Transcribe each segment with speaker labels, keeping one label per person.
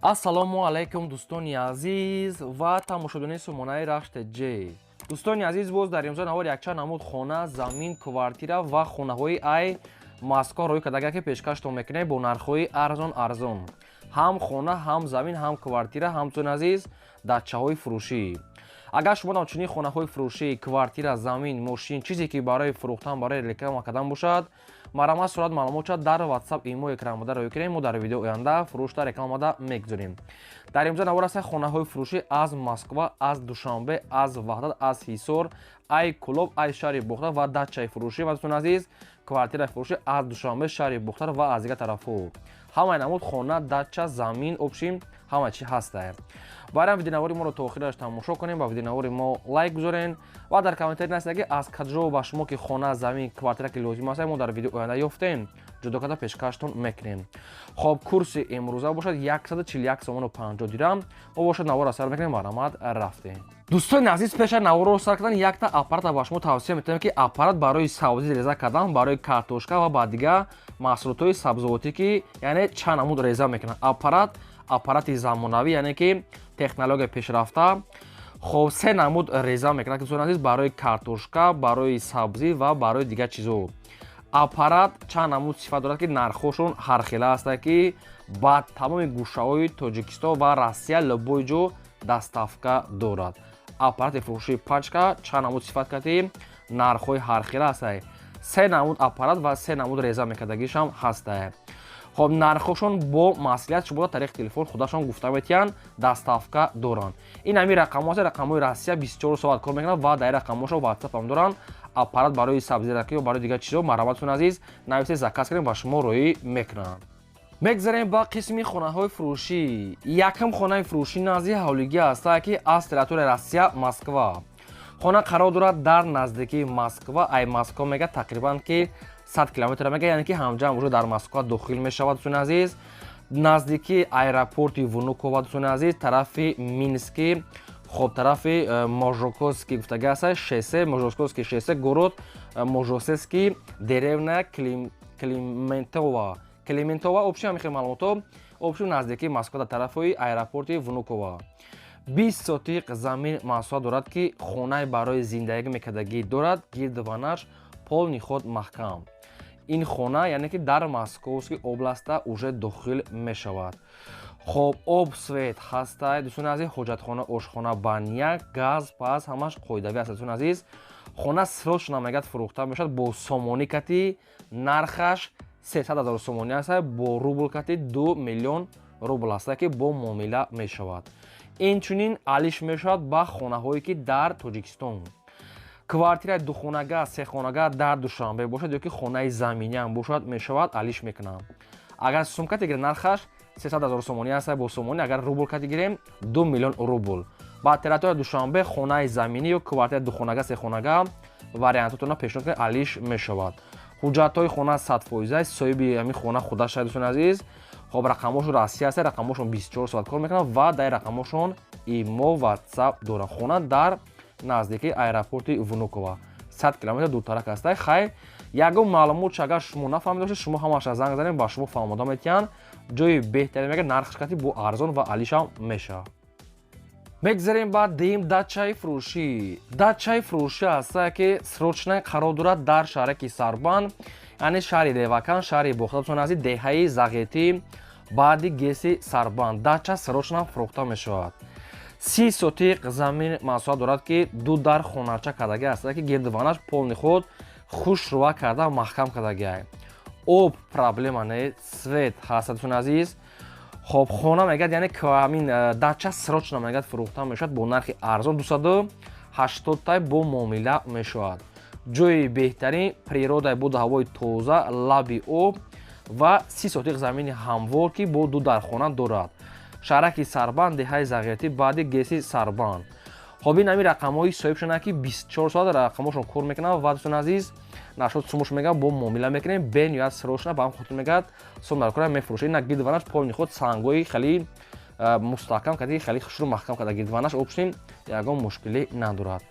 Speaker 1: Ассалому алайкум, дӯстони азиз ва тамошобинони сомонаи Рахш ТЖ. Дӯстони азиз, боз дар имзо навор якчанд намуд хона, замин, квартира ва хонаҳои ай Москва рӯй кардага, ки пешкаштон мекунем бо нархҳои арзон арзон. Ҳам хона, ҳам замин, ҳам квартира, ҳамчунин, азиз, дачаҳои фурӯшӣ. Агар шумо ҳамчунин хонаҳои фурӯшӣ, квартира, замин, мошин, чизе ки барои фурӯхтан, барои реклама кардан бошад, марҳамат, сурат маълумот шад дар WhatsApp, имо экранбода рӯй кунем. Мо дар видео оянда фурӯшта рекламада мегузорем. Дар имзо навор аст хонаҳои фурӯшӣ аз Москва, аз Душанбе, аз Ваҳдат, аз Ҳисор, ай Кӯлоб, ай шаҳри Бохтар ва дачаи фурӯшӣ ва, дӯстони азиз, квартираи фурӯшӣ аз Душанбе, шаҳри Бохтар ва аз дигар тарафҳо. Ҳамаи намуд хона, дача, замин, общем, ҳама чи ҳаста. Барам видеонавори моро то охираш тамошо кунем, ба видеонавори мо лайк гузорен ва дар комментарий нависед, ки аз каҷо ба шумо ки хона, замин, квартира ки лозим аст. Мо дар видео оянда ёфтем, ҷудо карда пешкаштон мекунем. Хоб, курси имрӯза бошад 141 сомону 50 дирам. Мо бошад наворро сар мекунем, марҳамат, рафтем. Дӯстони азиз, пеша наворро сар кардан якта аппарата ба шумо тавсия метавонем, ки аппарат барои сабзӣ реза кардан, барои картошка ва ба дигар маҳсулотҳои сабзавотӣ, ки яъне чанд намуд реза мекунад. Аппарат, аппарати замонавӣ, яъне ки технология пешрафта. Хоб, се намуд реза мекунад, дӯстони азиз, барои картошка, барои сабзӣ ва барои дигар чизо. Аппарат чанд намуд сифат дорад, ки нархҳошон ҳархела ҳастанд, ки ба тамоми гӯшаҳои Тоҷикистон ва Россия, любой ҷо доставка дорад. Аппарати фурӯшии пачка чанд намуд сифат кати нархҳои ҳархела ҳастанд. Се намуд аппарат ва се намуд реза мекардагишам ҳастанд. Хоб, нархҳошон бо маслиҳат шумо тариқи телефон худашон гуфта метиҳанд, доставка доранд. Ин ҳамин рақамҳо ҳаст, рақамҳои Россия, 24 соат кор мекунанд ва дар рақамҳошон WhatsApp ҳам доранд. Аппарат барои сабзираки ё барои дигар чизо, марҳаматон, азиз, нависед, заказ кунед, ба шумо роҳӣ мекунанд. Мегзарем ба қисми хонаҳои фурӯшӣ. Якум хонаи фурӯшӣ назди ҳавлигӣ ҳаста, ки аз территорияи Россия, Москва. Хона қарор дорад дар наздикии Москва. Ай Москва мега тақрибан ки 100 километр мега, яъне ки ҳамҷам уже дар Москва дохил мешавад, дӯстони азиз. Наздикии аэропорти Внуково, дӯстони азиз, тарафи Мински. Хоб, тарафи Можоковский гуфтага аста шоссе, Можоковский шоссе, город Можосеский, деревня Климентова, Климентова. Общем, ҳамин хел маълумотҳо. Общем, наздикии Москва, дар тарафҳои аэропорти Внуково. 20 сотиқ замин масоҳат дорад, ки хонаи барои зиндагӣ мекардагӣ дорад, гирдуванаш полный худ маҳкам. Ин хона, яъне ки дар Московский областта уже дохил мешавад. Хоб, об, свет ҳаста, дӯстони азиз, ҳоҷатхона, ошхона, баня, газ, паз, ҳамаш қоидавӣ аст, дӯстони азиз. Хона срочно мегӯяд фурӯхта мешавад. Бо сомонӣ кати нархаш 300 ҳазор сомонӣ аст, бо рубл кати 2 миллион рубл аст, ки бо муомила мешавад. Инчунин алиш мешавад ба хонаҳое ки дар Тоҷикистон квартираи духонага, сехонага дар Душанбе бошад ё ки хонаи заминиам бошад, мешавад, алиш мекунам. Агар сум кати гирем, нархаш 300 ҳазор сомонӣ аст бо сомонӣ, агар рубл кати гирем, 2 миллион рубл. Ба территорияи Душанбе хонаи заминӣ ё квартираи духонага, сехонага, вариантотона пешниҳод кунед, алиш мешавад. Ҳуҷҷатҳои хона 100%, соҳиби ҳамин хона худаш, дӯстони азиз. Хоб, рақамҳошон Россия аст, рақамҳошон 24 соат кор мекунанд ва дар рақамҳошон имо, WhatsApp доранд. Хона дар наздикии аэропорти Внуково, 100 километр дуртарак аст. Хайр, ягон маълумот агар шумо нафаҳмида бошед, шумо ҳамаша занг занед, ба шумо фаҳмода метиҳанд. Ҷои беҳтарин мега, нархш кати бо арзон ва алишам мешавад. Мегзарем ба дуюм дачаи фурӯшӣ. Дачаи фурӯшӣ ҳаста, ки срочно қарор дорад дар шаҳраки Сарбанд, яъне шаҳри Левакан, шаҳри Бохтар, дӯстони азиз, деҳаи Зағетӣ, баъди ГЭСи Сарбанд. Дача срочно фурӯхта мешавад. 30 сотиқ замин масоҳат дорад, ки ду дар хонача кардагӣ аст, ки гирдуванаш полный худ хушрува карда, маҳкам кардагиай. Об проблема не, свет ҳаст, дӯстони азиз. Хоб, хона мегӯяд, яъне ҳамин дача срочно мегӯяд фурӯхта мешавад бо нархи арзон, 280 тай, бо муомила мешавад. Ҷои беҳтарин, природаи буду ҳавои тоза, лаби об ва 30 сотиқ замини ҳамвор, ки бо ду дархона дорад. Шаҳраки Сарбанд, деҳаи Зағиртӣ, баъди ГЭСи Сарбанд. Хоб, ин ҳамин рақамҳои соҳиб шуда, ки 24 соат рақамҳошон кор мекунанд. Ва, дӯстони азиз, нашод сумуш мегӯяд, бо муомила мекунем, бениҳоят срочно. Ба ҳам хотир мегӯяд, сум дар кора мефурӯшад. Ина гирдванаш полный худ сангҳои хеле мустаҳкам карда, хеле хушрӯ маҳкам карда гирдванаш. Общем, ягон мушкилӣ надорад.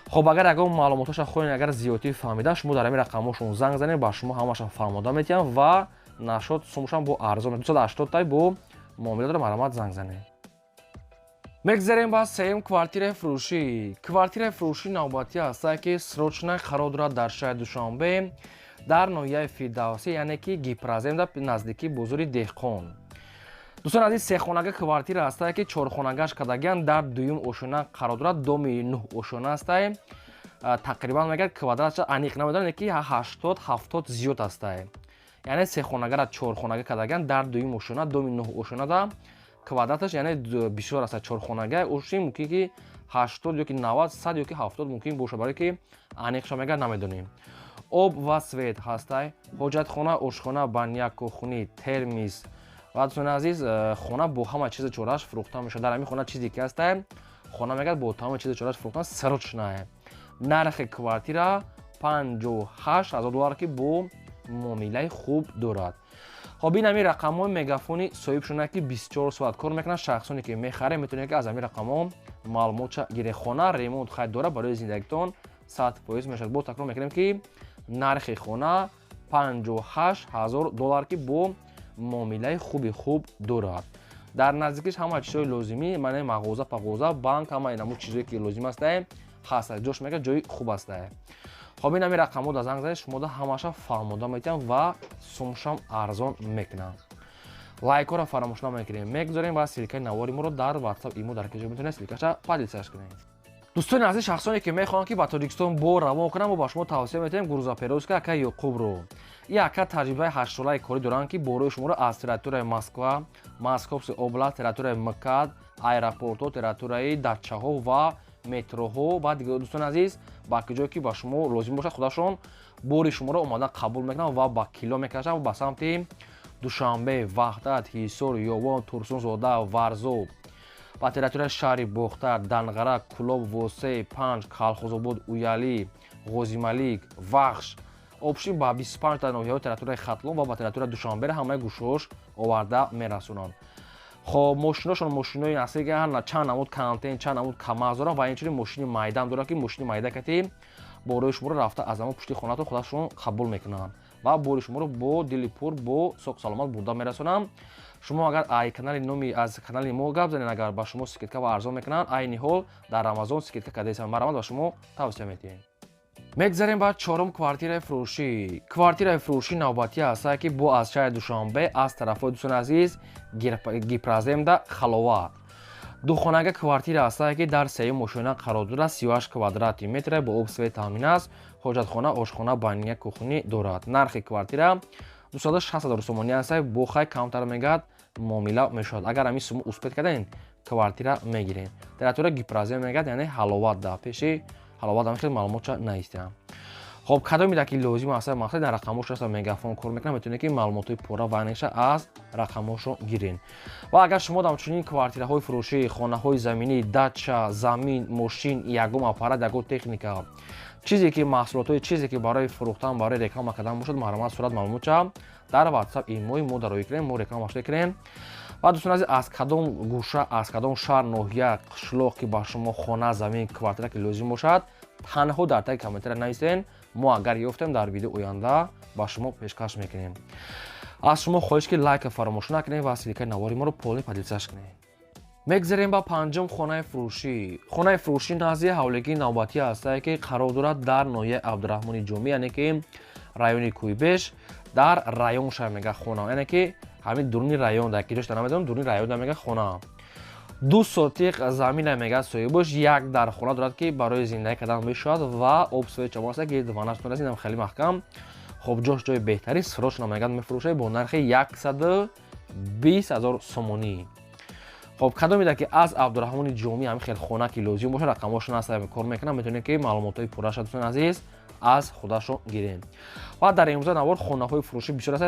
Speaker 1: Хоб, агар ягон маълумотҳоша хоҳед, агар зиёдтӣ фаҳмида, шумо дар ҳамин рақамҳошон занг занед, ба шумо ҳамаша фаҳмода метиҳам. Ва нашод сумушам бо арзон, 280 тай бо Муомила дора, марҳамат, занг занед. Мегзарем ба сеюм квартираи фурӯшӣ. Квартираи фурӯшӣ навбатӣ ҳастае, ки срочно қарор дорад дар шаҳри Душанбе, дар ноҳияи Фирдавсӣ, яъне ки Гипрозем, дар наздикии бозори Деҳқон. Дӯстон азиз, сехонага квартира ҳастае, ки чорхонагаш кардагиан, дар дуюм ошёна қарор дорад, доми нӯҳ ошёна ҳастае. Тақрибан мегӯяд, квадратша аниқ намедонам, ки 80 70 зиёд ҳастае. Яъне сехонагара чорхонага кардагиан, дар дуюм ошёна, доми нӯҳ ошёнада квадраташ, яъне бисёр аст. Чорхонага оши мумкин ки 80 ёки 90, 100 ёки 70 мумкин бошад, барое ки аниқша мегӯяд, намедонем. Об ва свет ҳастай, ҳоҷатхона, ошхона, баня, кухни, термис. Ва, дӯстони азиз, хона бо ҳама чизи чорааш фурӯхта мешавад. Дар ҳамин хона чизе ки ҳастай, хона мегӯяд, бо тамоми чизи чорааш фурӯхтан срочная. Нархи квартира 58 000 доллар, ки бо муомилаи хуб дорад. Хоб, ин ҳамин рақамҳои мегафони соҳибшона, ки 24 соат кор мекунанд. Шахсоне ки мехаред, метавонед, ки аз ҳамин рақамҳо маълумотша гиред. Хона ремонт хайд дорад, барои зиндагитон 100% мешавад. Боз такрор мекунем, ки нархи хона 58 000 доллар, ки бо муомилаи хуби хуб дорад. Дар наздикиш ҳама чизҳои лозимӣ, мана мағоза, пағоза, банк, ҳамаи намуд чизое ки лозим астае, ҳаст. Ҷош мега, ҷои хуб астае. Хоб, ин ҳамин рақамҳо да занг занед, шумода ҳамаша фаҳмода метиҳам ва сумшам арзон мекунам. Лайкҳоро фаромӯш намекунем. Мегузорем ва ссылкаи навори моро дар WhatsApp, имо, дар киҷо метавонед ссылкаша поделиться кунед. Дӯстони азиз, шахсоне ки мехоҳанд, ки ба Тоҷикистон бор равон кунанд, мо ба шумо тавсия метиҳем грузоперевозка ака Ёқубро. И ака таҷрибаи ҳаштсолаи корӣ доранд, ки борои шуморо аз территорияи Москва, Московский область, территорияи МКАД, аэропортҳо, территорияи дачаҳо ва метроҳо ва дигар, дӯстони азиз, ба ҷое ки ба шумо лозим бошад, худашон бори шуморо омода қабул мекунанд ва ба кило мекашанд ба самти Душанбе, Ваҳдат, Ҳисор, Ёвон, Турсунзода, Варзоб, ба территорияи шаҳри Бохтар, Данғара, Кулоб, Восе, Панҷ, Калхозобод, Уялӣ, Ғозималик, Вахш, общем, ба 25 та ноҳияҳои территорияи Хатлон ва ба территорияи Душанберо ҳамаи гӯшаҳош оварда мерасонанд. Хоб, мошиношон мошинои аслӣ, чанд намуд контейнер, чанд намуд КамАЗ доранд ва инчунин мошини майдаам доранд, ки мошини майда кати борои шуморо рафта аз ҳамон пушти хонатон худашон қабул мекунанд ва бори шуморо бо дили пур, бо соқ саломат бурда мерасонанд. Шумо агар ай канали номи аз канали мо гап занед, агар ба шумо скидка ва арзон мекунанд. Айни ҳол дар Рамазон скидка кардесам, марҳамат, ба шумо тавсия медиҳем. Мегзарем ба чорум квартираи фурӯшӣ. Квартираи фурӯшӣ навбатӣ ҳастае, ки бо аз шаҳри Душанбе, аз тарафҳои, дӯстони азиз, Гипроземда, Халоват, духонага квартира ҳастае, ки дар сеюм ошёна қарор дорад, 38 квадрати метра, бо об, свет таъмин аст, ҳоҷатхона, ошхона, баня, кухни дорад. Нархи квартира 260 ҳазор сомонӣ ҳастае, бо хай камтар мегӯяд, муомила мешавад. Агар ҳамин сума успеть кардем, квартира мегирем. Территория Гипрозем мегӯяд, яъне Ҳаловат, да пеши Ҳаловат. Ҳамин хел маълумотша наистиҳам. Хоб, кадомида ки лозим аст, мақсад дар рақамҳош аст, мегафон кор мекунад, метавонед, ки маълумотҳои пурра ва аниқша аз рақамҳошо гирен. Ва агар шумо ҳамчунин квартираҳои фурӯшӣ, хонаҳои заминӣ, дача, замин, мошин, ягон аппарат, ягон техника, чизе ки маҳсулотҳои чизе ки барои фурӯхтан, барои реклама кардан бошад, марҳамат, сурат, маълумотша дар WhatsApp, имои мо дароӣ кунем, мо реклама кунем. Ва, дӯстон азиз, аз кадом гӯша, аз кадом шаҳр, ноҳия, қишлоқ ки ба шумо хона, замин, квартира ки лозим бошад, танҳо дар таги комментария нависен. Мо агар ёфтем, дар видео оянда ба шумо пешкаш мекунем. Аз шумо хоҳиш, ки лайка фаромӯш накунем ва ссылкаи навори моро полный поделиться кунем. Мегзарем ба панҷум хонаи фурӯшӣ. Хонаи фурӯшӣ назди ҳавлигии навбатӣ ҳастае, ки қарор дорад дар ноҳияи Абдураҳмони Ҷомӣ, яъне ки райони Кӯйбеш, дар район шаҳр мега хона, яъне ки ҳамин дуруни район, дар киҷошта намедонам, дуруни район мега хона. 2 сотиқ замина мега соҳибош, як дар хона дорад, ки барои зиндагӣ кардан мешавад ва об, свет чамон аст, ки ванаш инам хеле маҳкам. Хоб, ҷош ҷои беҳтарин, срочно мегӯяд, мефурӯшад бо нархи 120 000 сомонӣ. Хоб, кадомеда ки аз Абдураҳмони Ҷомӣ ҳамин хел хона ки лозим бошад, рақамҳошон аст, кор мекунам, метавонед, ки маълумотҳои пурраша, дӯстони азиз, аз худашон гирем. Ва дар имрӯза навор хонаҳои фурӯшӣ бисёр аст,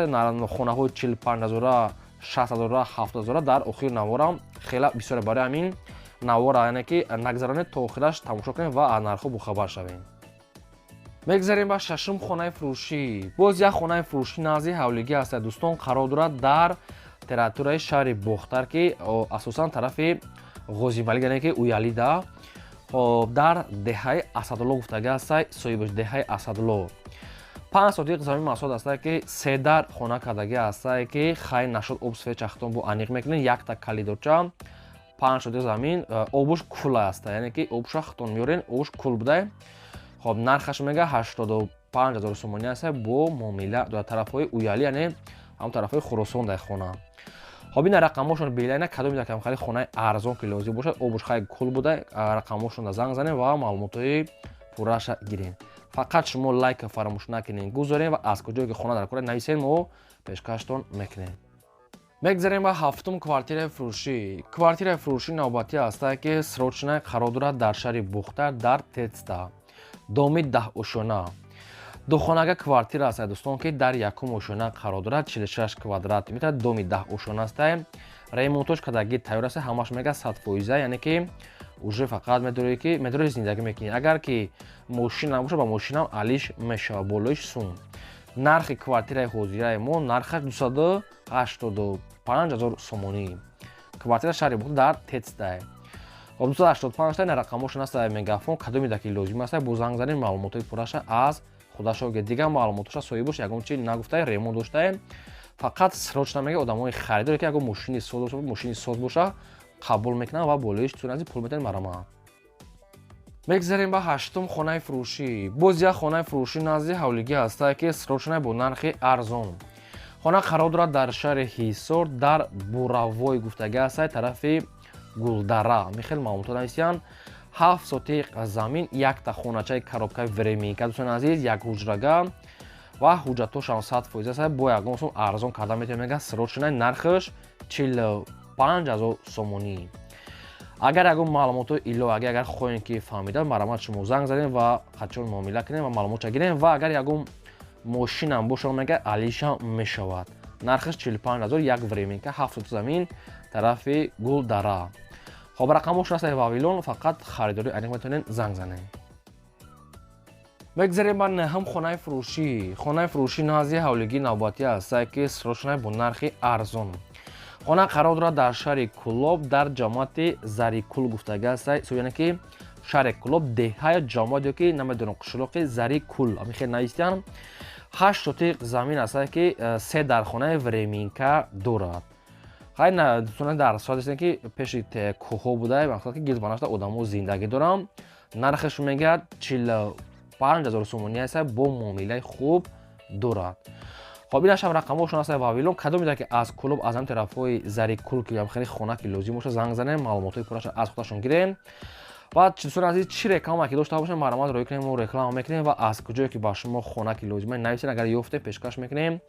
Speaker 1: хонаҳои 45 ҳазора, 60 ҳазора, 70 ҳазора. Дар охири наворам хела бисёре. Барои ҳамин навора, яъне ки, нагзаронед, то охираш тамошо кунем ва аз нархҳо бохабар шавем. Мегзарем ба шашум хонаи фурӯшӣ. Боз як хонаи фурӯшӣ назди ҳавлигӣ ҳаст, дӯстон, қарор дорад дар территорияи шаҳри Бохтар, ки асосан тарафи Ғозималик, яъне ки Уялида. Хоб, дар деҳаи Асадулло гуфтага ҳастай соҳибаш, деҳаи Асадулло. 5 сотиқ замин масоҳат ҳастае, ки се дар хона кардагӣ ҳастае, ки хай нашуд, об свет чахтон бо аниқ мекунед. Якта калидорча, 5 сотиқ замин, обуш кул аста, яъне ки обуша хутон меорен, обуш кул будай. Хоб, нархаш мега 85 000 сомонӣ аста, бо муомила. Дар тарафҳои Уялӣ, яъне ҳамон тарафҳои Хуросон дар хона. Хоб, ина рақамҳошон билайна. Кадоме дар камхари хонаи арзон ки лозим бошад, обуш хай кул буда, рақамҳошонда занг занем ва маълумотҳои пурраша гирем. Фақат шумо лайка фаромӯш накунед, гузорем ва аз куҷое ки хона дар кора, нависем, мо пешкаштон мекунем. Мегзарем ба ҳафтум квартираи фурӯшӣ. Квартираи фурӯшӣ навбатӣ ҳастае, ки срочно қарор дорад дар шаҳри Бухтар, дар Тецта, доми 10 ошёна, духонага квартира аст, дӯстон, ки дар якум ошёна қарор дорад, 46 квадрат метр, доми 10 ошёна астае. Ремонтош кадаги тайёр аст, ҳамаш мега 100%, яъне ки уже фақат медорӣ, ки медорӣ, зиндагӣ мекунӣ. Агар ки мошин набошад, ба мошинам алиш мешавад, болоиш сум. Нархи квартираи ҳозираи мо, нархаш 285 000 сомонӣ. Квартира шаҳри Бухта, дар Тецтай. Хоб, 285 та рақамошон аст, Мегафон. Кадоме даки лозим аст, бо занг занем, маълумотҳои пурраша аз худашо. Дигар маълумотоша соҳибош ягон чи нагуфтае, ремонт доштае. Фақат срочно мега одамои харидоре, ки ягон мошини соз, мошини соз боша, қабул мекунанд ва болоиш тунази пул метавонед марама. Мегзарем ба ҳаштум хонаи фурӯшӣ. Боз як хонаи фурӯшӣ назди ҳавлигӣ ҳастае, ки срочно, бо нархи арзон. Хона қарор дорад дар шаҳри Ҳисор, дар Буравой гуфтагӣ ҳастае, тарафи Гулдара. Михел маълумотҳо нависиянд. 7 сотиқ замин, якта хоначаи коробкаи временка, дӯстони азиз, як ҳуҷрага ва ҳуҷҷатҳошам 100% аст. Бо ягон сум арзон карда метавонем, мега срочно. Нархаш 45 000 сомонӣ. Агар ягон маълумотҳои иловагӣ агар хоҳем ки фаҳмида, марҳамат, шумо занг занем ва қачон муомила кунем ва маълумотша гирем. Ва агар ягон мошинам бошад, мега алишам мешавад. Нархаш 45 000, як временка, 7 сотиқ замин, тарафи Гулдара. Хоб, рақамҳошон аст Вавилон. Фақат харидорӣ аниқ метавонед, занг занед. Мегзарем ба нӯҳум хонаи фурӯшӣ. Хонаи фурӯшӣ назди ҳавлигии навбатӣ ҳастае, ки срочно, бо нархи арзон. Хона қарор дорад дар шаҳри Кӯлоб, дар ҷамоати Зарикул гуфтагӣ ҳастае, яъне ки шаҳри Кӯлоб, деҳа ё ҷамоат ё ки намедонам, қишлоқи Зарикул, ҳамин хел навистиям. 8 сотиқ замин ҳастае, ки се дархонаи временка дорад. Хай, дӯстона, дар соат ҳастем, ки пеши кӯҳҳо буда, мақсад ки гирд банашта одамо зиндагӣ дорам. Нархаш мегӯяд 45 000 сомонӣ аст, бо муомилаи хуб дорад. Хоб, инашам рақамҳошон аст Вавилон. Кадоме ки аз Кӯлоб, аз ҳамин тарафҳои Зарикул, ки хеле хона ки лозим бошад, занг занем, маълумотҳои пурраша аз худашон гирем. Ва дӯстони азиз, чӣ реклама ки дошта бошем, марҳамат, роҳӣ кунем, мо реклама мекунем. Ва аз куҷое ки ба шумо хона ки лозима, нависед, агар ёфтем, пешкаш мекунем.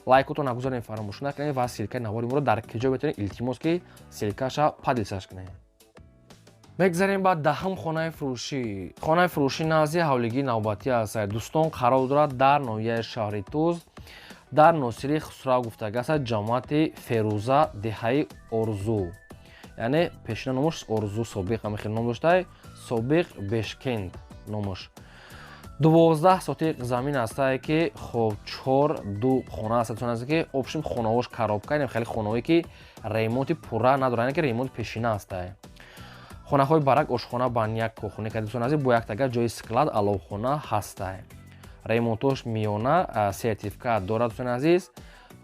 Speaker 1: Лайкотон нагузорем, фаромӯш накунем ва ссылкаи навори моро дар киҷо метавонед, илтимос, ки ссылкаша поделиться кунем. Мегзарем ба 10-ум хонаи фурӯшӣ. Хонаи фурӯшӣ назди ҳавлигии навбатӣ аст, дӯстон, қарор дорад дар ноҳияи шаҳри Туз, дар Носири Хусрав гуфтага аст, ҷамоати Ферӯза, деҳаи Орзу, яъне пешина номаш Орзу, собиқ ҳамин хел ном доштай, собиқ Бешкенд номаш. 12 сотиқ замин ҳастае, ки хоб, чор ду хона аст, ки общем хонаҳош коробка, хеле хонаҳое ки ремонти пурра надорад, яъне ки ремонти пешина ҳастае. Хонаҳои барак, ошхона, баня, кухня ка, дӯстон азиз, бо яктага ҷои склад, аловхона ҳастае. Ремонтош миёна, сертификат дорад, дӯстони азиз.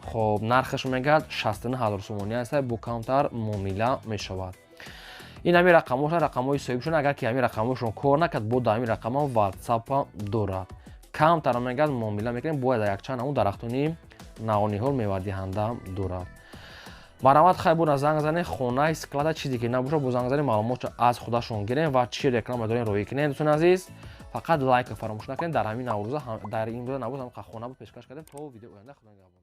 Speaker 1: Хоб, нархаш мегӯяд 69 000 сомонӣ аст, бо камтар муомила мешавад. Ин ҳамин рақамҳоша, рақамҳои соҳибшон. Агар ки ҳамин рақамҳошон кор накард, бо дар ҳамин рақамҳо ватсапа дорад. Камтар мегӯяд муомила мекунем. Бояд якчанд ҳамун дарахтони навниҳол мевадиҳанда дорад. Марҳамат, хай, бо занг занед. Хонаи склада, чизе ки набошад, бо занг занед, маълумотшо аз худашон гирем ва чӣ реклама дорем, роҳӣ кунем. Дӯстони азиз, фақат лайка фаромӯш накунед. Дар ҳамин наврӯза, дар ин рӯза наврӯз ҳам хона пешкаш кардем. То видео оянда, худо нигаҳбон.